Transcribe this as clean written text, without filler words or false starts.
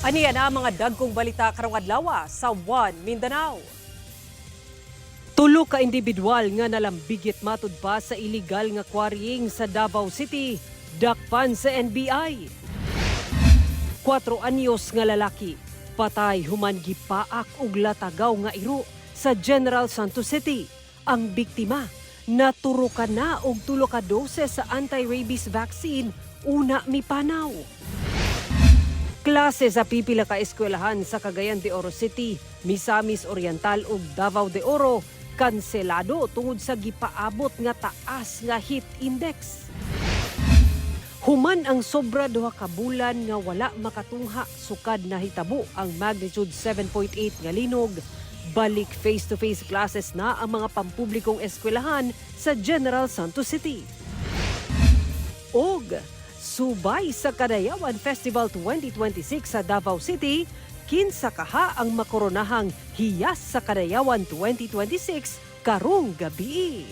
Aniya na ang mga dagkong balita karong adlaw sa One Mindanao. Tulo ka individual nga nalambigit matud pa sa illegal nga quarrying sa Davao City, dakpan sa NBI. 4 anyos nga lalaki, patay human gipaak og latagaw nga iro sa General Santos City. Ang biktima, naturukan na og tulo ka dose sa anti-rabies vaccine una mipanaw. Klase sa pipila ka eskwelahan sa Cagayan de Oro City, Misamis Oriental ug Davao de Oro kanselado tungod sa gipaabot nga taas nga heat index. Human ang sobra 2 ka bulan nga wala makatungha sukad nahitabo ang magnitude 7.8 nga linog, balik face-to-face classes na ang mga pampublikong eskwelahan sa General Santos City. Og subay sa Kadayawan Festival 2026 sa Davao City, kinsa kaha ang makoronahang Hiyas sa Kadayawan 2026 karong gabii?